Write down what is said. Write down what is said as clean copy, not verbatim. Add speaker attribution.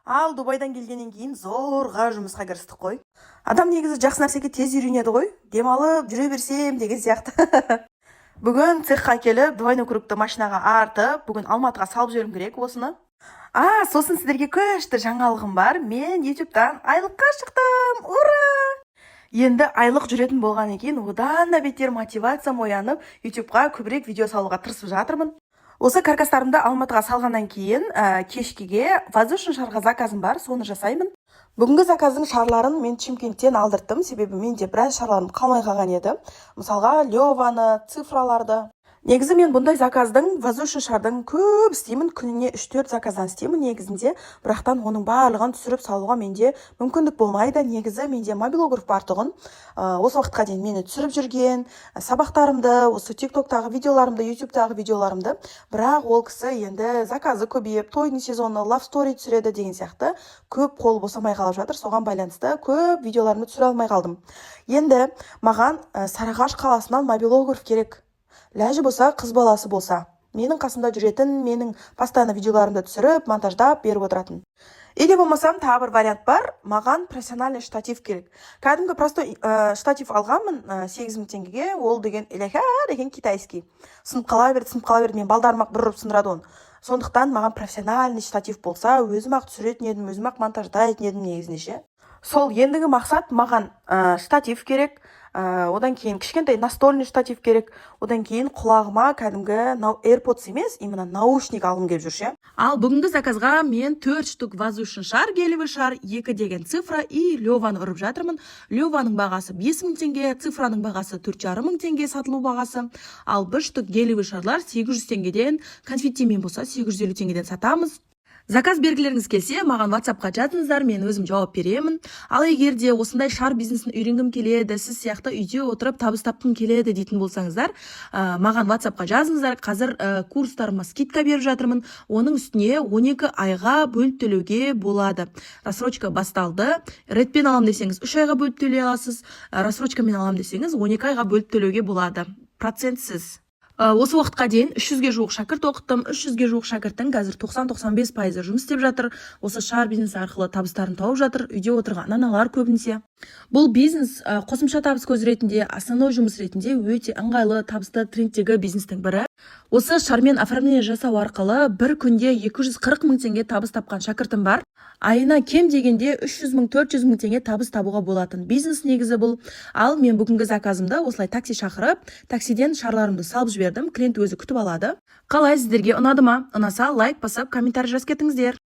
Speaker 1: Ал Дубайдан келгеннен кейін зорға жұмысқа кірістік қой. Адам негізі жақсы нәрсеге тез үйренеді ғой, демалып жүре берсем деген сияқты. Бүгін цехқа келіп, двойной кругты машинаға артып, бүгін Алматыға салып жіберуім керек осыны. А сосын сіздерге күшті жаңалығым бар: мен Ютубтан айлыққа шықтым, ура! Енді айлық жүретін болғаннан кейін одан да бетер мотивациям оянып, Ютубқа көбірек видео салуға тырысып жатырмын. Осы каркастарымды Алматыға салғаннан кейін кешкіге воздушный шарға заказым бар, соны жасаймын. Бүгінгі заказдың шарларын мен Шымкенттен алдырттым, себебі менде біраз шарларым қалмай қалған еді, мысалға, леваны, цифраларды. Негізі мен бұндай заказдың, воздушный шардың көп істеймін, күніне 3-4 заказдан істеймін негізінде. Бірақтан оның барлығын түсіріп салуға менде мүмкіндік болмайды. Негізі менде мобилограф бар тұғын, осы уақытқа дейін мені түсіріп жүрген сабақтарымды, осы Тик Токтағы видеоларымды, Ютубтағы видеоларымды. Бірақ ол кісі енді заказы көбейіп, тойдың сезоны, лав стори түсіреді деген сияқты, көп қолы босамай қалып жатыр. Соған байланысты көп видеоларымды түсіре алмай қалдым. Енді маған Сарыағаш қаласынан мобилограф керек, ләжі болса, қыз баласы болса, менің қасымда жүретін, менің постоянно видеоларымды түсіріп, монтаждап беріп отыратын. Или болмасам, тағы бір вариант бар: маған профессиональный штатив керек. Кәдімгі простой штатив алғанмын 8000 теңгеге. Ол деген иляха деген китайский, сынып қала берді, сынып қала берді. Мен балдарым ақ бір ұрып сындырады оны. Сондықтан маған профессиональный штатив болса, өзім ақ түсіретін едім, өзім ақ монтаждайтын едім негізінде ше. Сол ендігі мақсат: маған штатив керек, одан кейін кішкентай настольный штатив керек, одан кейін құлағыма кәдімгі мынау AirPods емес, именно наушник алғым келіп жүр ше. Ал бүгінгі заказға мен төрт штук воздушный шар, гелевый шар, екі деген цифра и леваны ұрып жатырмын. Леваның бағасы 5000 теңге, цифраның бағасы 4500 теңге сатылу бағасы, ал бір штук гелевый шарлар 800 теңгеден, конфеттимен болса 850 теңгеден сатамыз. Заказ бергілеріңіз келсе, маған Ватсапқа жазыңыздар, мен өзім жауап беремін. Ал егер де осындай шар бизнесін үйренгім келеді, сіз сияқты үйде отырып табыс тапқым келеді дейтін болсаңыздар, маған Ватсапқа жазыңыздар. Қазір курстарыма скидка беріп жатырмын, оның үстіне 12 айға бөліп төлеуге болады. Рассрочка басталды. Ретпен алам десеңіз, 3 айға бөліп төлей аласыз, рассрочкамен алам десеңіз, 12 айға бөліп төлеуге болады процентсіз. Осы уақытқа дейін 300-ге жуық шәкірт оқыттым. 300-ге жуық шәкірттің қазір 90-95 пайызы жұмыс істеп жатыр, осы шар бизнесі арқылы табыстарын тауып жатыр, үйде отырған аналар көбінесе. Бұл бизнес қосымша табыс көзі ретінде, основной жұмыс ретінде өте ыңғайлы, табысты, трендтегі бизнестің бірі. Осы шармен оформление жасау арқылы бір күнде 240 мың теңге табыс тапқан шәкіртім бар. Айына кем дегенде 300 мың, 400 мың теңге табыс табуға болатын бизнес негізі бұл. Ал мен бүгінгі заказымды осылай такси шақырып, таксиден шарларымды салып жібердім, клиент өзі күтіп алады. Қалай, сіздерге ұнады ма? Ұнаса, лайк басып, комментарий жазып кетіңіздер.